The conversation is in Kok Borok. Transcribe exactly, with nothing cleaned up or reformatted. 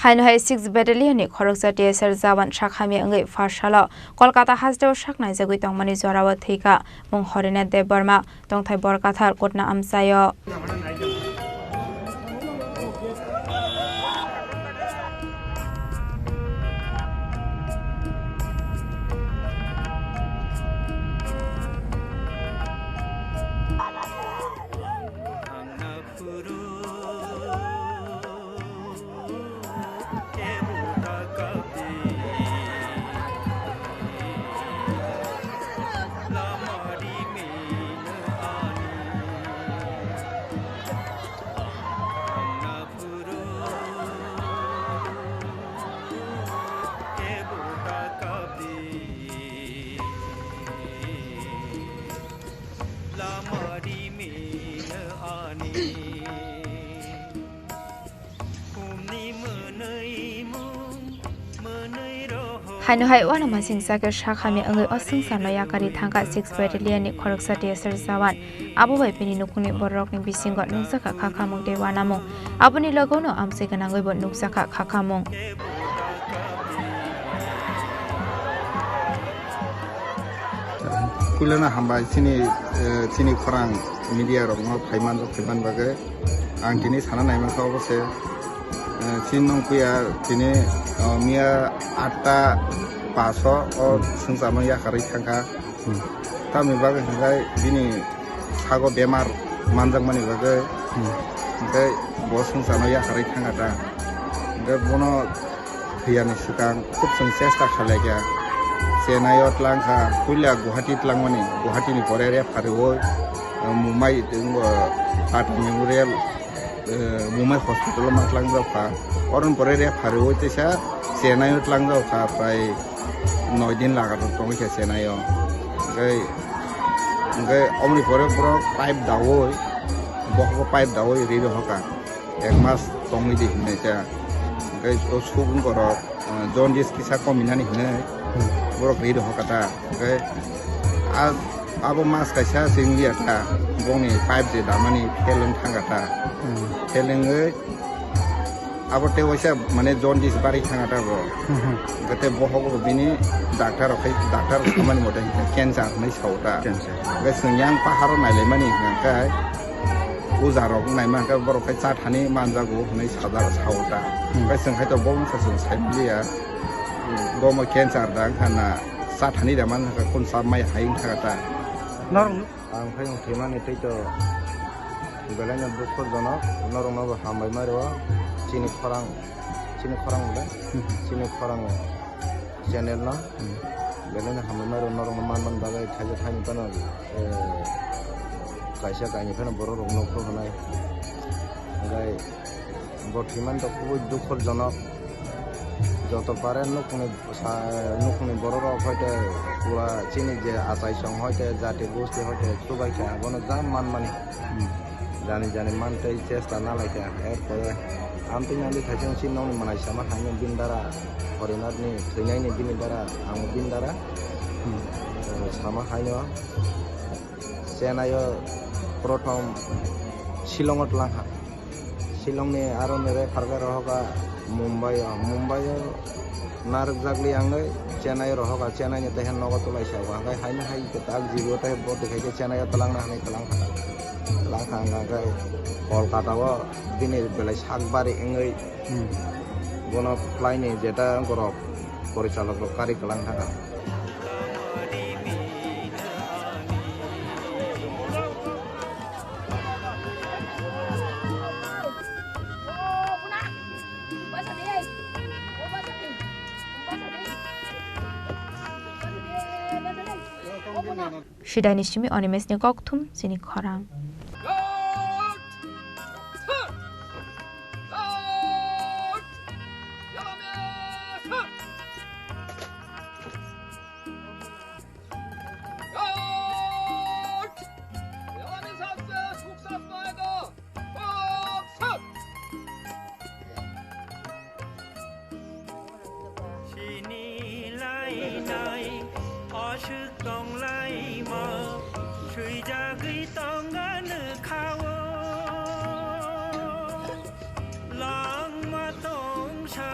Haino hai six Battalion ni khoroksa T S R jawan sak hamya wngwi pharsalo Kolkata hasteo sak naijagwi tongmani jorao thwikha mung Horinath Debbarma, tongthai Borkathar Kutna amchaio. Haino hai uanama singsa khe sak hamya wngwi o swngcharno yakarwi thangkha six Battalion ni khoroksa T S R jawan. Abo bai bini nukhungni bororokni bisingo nukjakha khakhamung tei uanamung. Aboni logono amchwi gwnangwibo nukjakha khakhamung. Puilano hambai chini, eh, chini khorang media rokno phaimanjak phaiman bagwi. Ang tini sana naimankha obo se, eh, chini nongpuya tini, oh, miya atta paso o swngcharno yakarwi thangkha. Hmm. Tamni bagwi hwnkhe bini sago bemar manjakmani bagwi, hmm, hwnkhe bo swngcharno yakarwi thangkha ta. Hwnkhe bono thwiyani swkang khub chwng chesta khlaikha. Chennai o tlangkha, puila Guwahati tlangmani, Guwahati ni pore refer rwui, eh, Mumbai, eh, Tata Memorial, eh, Mumbai hospital o ma tlangjak kha. Oroni pore refer rwui teisa Chennai o tlangjak kha, prai noi din lagatar tongwi kha Chennai o. Hwnkhe, hwnkhe omoni pore borok pipe daui, bohogo pipe daui ri rohorkha. Ek mas tongwi di hinwi khe. Hwnkhe o subung borok, ah, jaundice kisa kominani hinwi, hmm, borok ri rohorkha ta. Hwnkhe a, abo mas kaisa se wngya ta, bongni pipe je damani fail wng thangkha ta. Hmm. Fail wngwi abo tei waisa mane jaundice barwi thangkha ta bo. Hmm, hmm. Hwnkhe tei bohogo bini doctor rok khai, doctor samani mote hwnkhe cancer hinwi sao ta. Cancer. Hwnkhe chwng yang paharo nailaimani hwnkhe uja rok naima hwnkhe borok khai cha thani manjago hinwi sajak sao ta. Hmm. Hwnkhe chwng khai to bo wngkha chwng sai manliya. Bomo cancer da wngkha na cha thani da man hwnkha kun cha mai hai wngkha ta. Norok ang khai wng thwimani tei to belaino dukho jonok, norokno bo hambai ma rwo chini khorang, chini khorang da, hmm, chini khorang channel no. Hmm. Belai no hambai mano norok no man man bagwi thaisa thaini phano, eh, kaisa kainwi phano borok rok nokho hwnai. Hwnkhe bo thwiman to khubui dukhojonok. Joto pare nukhungni sa-, nukhungni borok rok hoite pura chini je achai song hoite jati gosti hoite chubaikha abono jang man mani. Hmm. Jani jani man tei chesta nalaikha. Erpore amtwi nangdi thaising si nokni mwnai sama haino bini dara Horinathni thwinaini bini dara ang bini dara. Hmm. Eh, sama haino Chennai o prothom Shillong o twlangkha. Shillong ni aro ni refer khe rohorkha Mumbai o. Mumbai o narwkjakli ang bai Chennai rohorkha, Chennai ni tehan nogo twlai sa o. Hwnkhe haino hai kwtak jibo tei bo twi khai khe Chennai o twlangna hinwi twlang, twlang kha hwnkhe Kolkata o bini belai sak bari wngwi, hmm, bono fly ni jeta borok porichalok rok kari kwlang thangkha. Sidai ni simi Animesh ni kokthum chini khorang. Sini lainai aswk tonglaima swijagwi tongani khao. Langma tongsa